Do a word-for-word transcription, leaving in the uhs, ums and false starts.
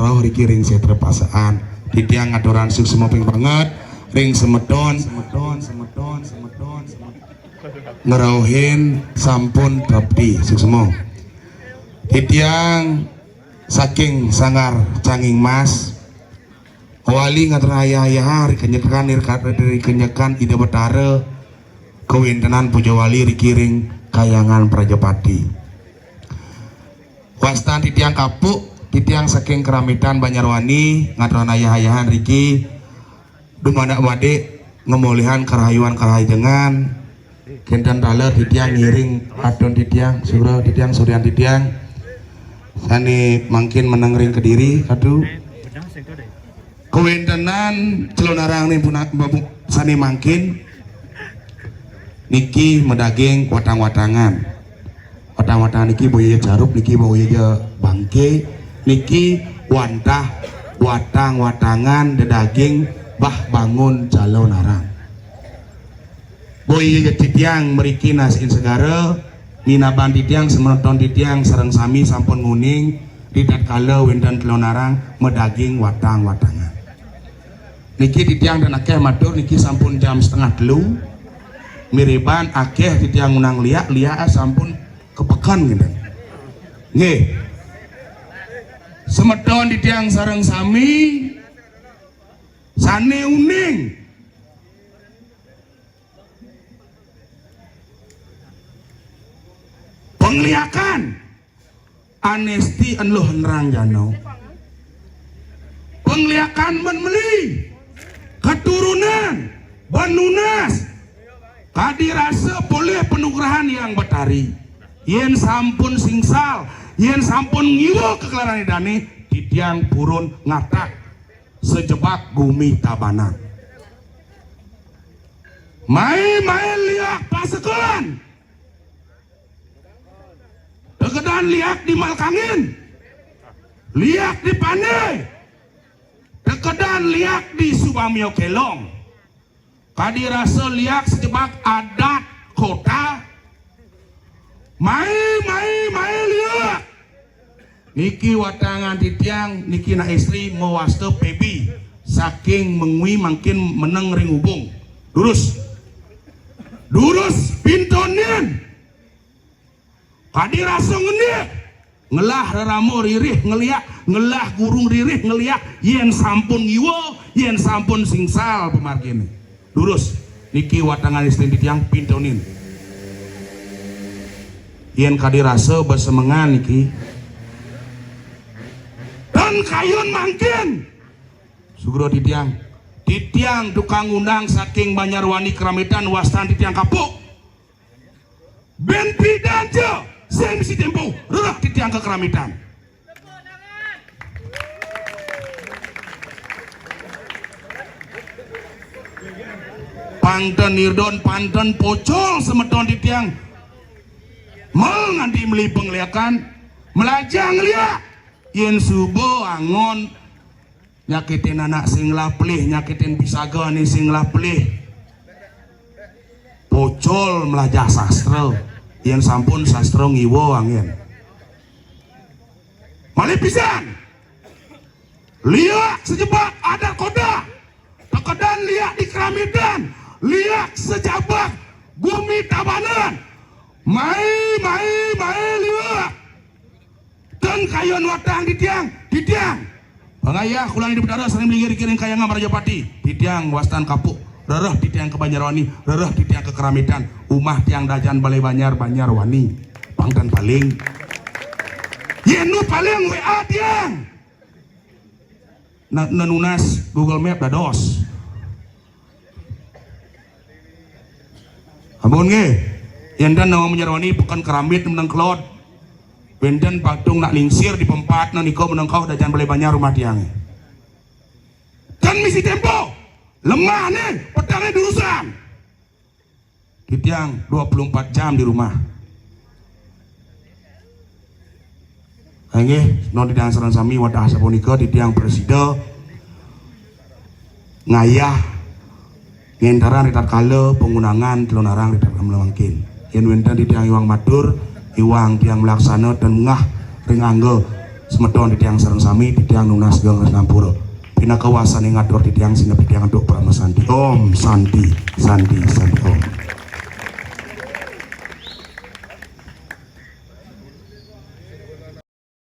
rauh riki ring setra pasaan. Titiang ngaturang suksma ping banget ring semeton ngrauhin sampun trepti suksma. Titiang saking Sanggar Canging Mas, wali ngaturang ayah-ayah, ri kenyekan, ri ka-, ri kenyekan Ida Betara, kawentenan puja wali riki ring Kahyangan Prajapati. Wastan titiang kapuk, titiang saking Keramitan Banjarwani, ngaturang ayah-ayahan riki, dumadak wadik, ngamolihang karahayuan karahajengan, kenten taler titiang ngiring atun titiang, sura titiang, suryan titiang, sane mangkin meneng ring Kediri, kadu. Kawentenan Calonarang ning puna-, sane mangkin niki madaging watang-watangan. Watang-watangan niki boya carup, niki boya bangke, niki wantah watang-watangan dadaging bah bangun Calonarang. Boya titiang mriki nasihin segara, ninaban titiang, semeton titiang sareng sami sampun nguning, ritatkala wenten Calonarang madaging watang-watangan. Niki titiang tan akeh matur, niki sampun jam setengah telu. Miriban akeh titiang ngundang liak, liak sampun kapeken ngenten. Nggih. Semeton titiang sareng sami sane uning pangliakan, anesti enluh nerang jano. Pangliakan men meli, keturunan, benunas, kadi rasa polih panugrahan Hyang Betari. Yen sampun singsal, yen sampun ngiwa kaklaranan Idane, titiang purun ngatak sajebag gumi Tabanan. Mai-mai liak Pasekan. Tekedan liak di Malkangin. Liak di Pande. Tekedan liak di Subamio Kelong. Kadi rasa liak sajebag adat kota. Mai, mai, mai liak. Niki watangan titiang, niki anak istri mawasta Pebi saking Mengwi mangkin meneng ring Ubung. Durus. Durus pintonin. Kadi rasa ngenik. Ngelah rerama ririh ngeliak, ngelah gurung ririh ngeliak, yen sampun ngiwa, yen sampun singsal pamargine. Durus, niki watangan istri titiang pintonin. Yen kadi rasa besemengan niki. Tan kayun mangkin. Sugra titiang. Titiang tukang undang saking Banjarwani Keramitan, wastan titiang kapuk. Ben pidan ja, sing misi tempo, rereh titiang ka Keramitan. Pang ten nirdon, pang ten pocol semeton titiang. Mel nganti meli pangliakan, melajah ngeliak. Yen suba angon nyakitin anak sing ngelah pelih, nyakitin pisagane sing ngelah pelih. Pocol melajah sastra, yen sampun sastra ngiwa angin. Malih pisan, liak sajebag adat kota, tekedan liak di Keramitan, liak sajebag gumi Tabanan. Mai, mai, mai liak. Ten kayun watang titiang, titiang. Pangayah kulan di Betara sering melinggir kiring kayangan Prajapati. Titiang wastan kapuk. Rereh titiang ke Banjarwani, rereh titiang ke Keramitan. Umah tiang Dajan Balai Banjar, Banjarwani. Pang ten paling. Yen nu paling W A tiang. Na, na nunas Google Map dados. Ampun nggih. Yen ten nawang Banjarwani peken Kerambit meneng kelod. Wenten patung nak lingsir di pempatna nika meneng kauh Dajan Balai Banjar rumah tiange. Ten misi tempo. Lemah nih, petenge durusan. Titiang dua puluh empat jam di rumah. Inggih, non titiang sareng sami wadah sapunika titiang prasida ngayah ngentaran ritatkala pangundangan Telunarang ritatkala mangkin. Yen wenten titiang iwang matur, iwang tiang melaksana ten ngah ring angga Semeton titiang sareng sami, titiang nunas geng sampura. Pinaka wasane ngatur titiang sineb titiang antuk parama santi. Om Santi, Santi, Santi Om.